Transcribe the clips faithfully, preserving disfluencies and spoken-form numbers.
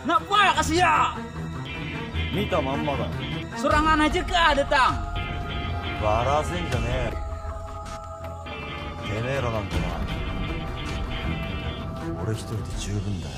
Napa ya kasia? Mita mama kan. Surangan aja kah datang. Barasing kene. Kene orang tua. Orang itu di jubun dah.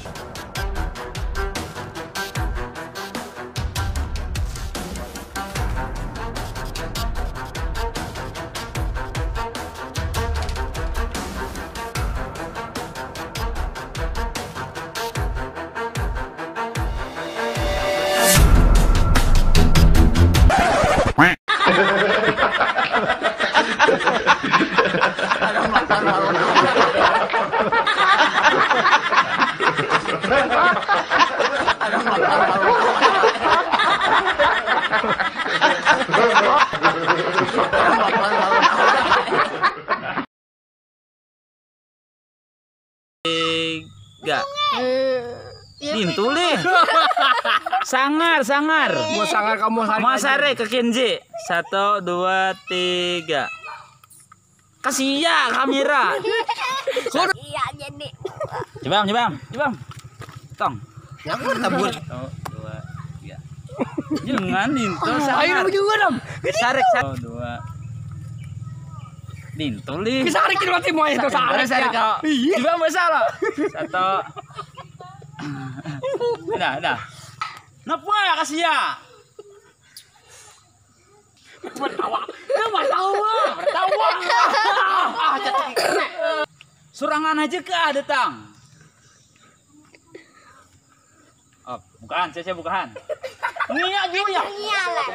Tiga. Lintu lih. Sangar, sangar. Mau sangar kamu hari Mau aja. Sare ke Kenji. Satu, dua, tiga. Kasia kamera. Iya jadi. Coba, coba, coba. Tong. Ya aku tabur. Satu, dua, tiga. Jangan lintu. Ayo sangar. Dong juga dong. Sarik satu, dua. Lintu lih. Sarik mati mau itu sarik. Sarik kau. Iya. Coba masalah. Satu. Dah, dah. Napa ya kasia? Bertawa. Dia bertawa. Bertawa. Ah, jatuh. Surangan aja kah datang. Oh, bukaan, saya, saya bukaan. Nia juga ya. Iya lah.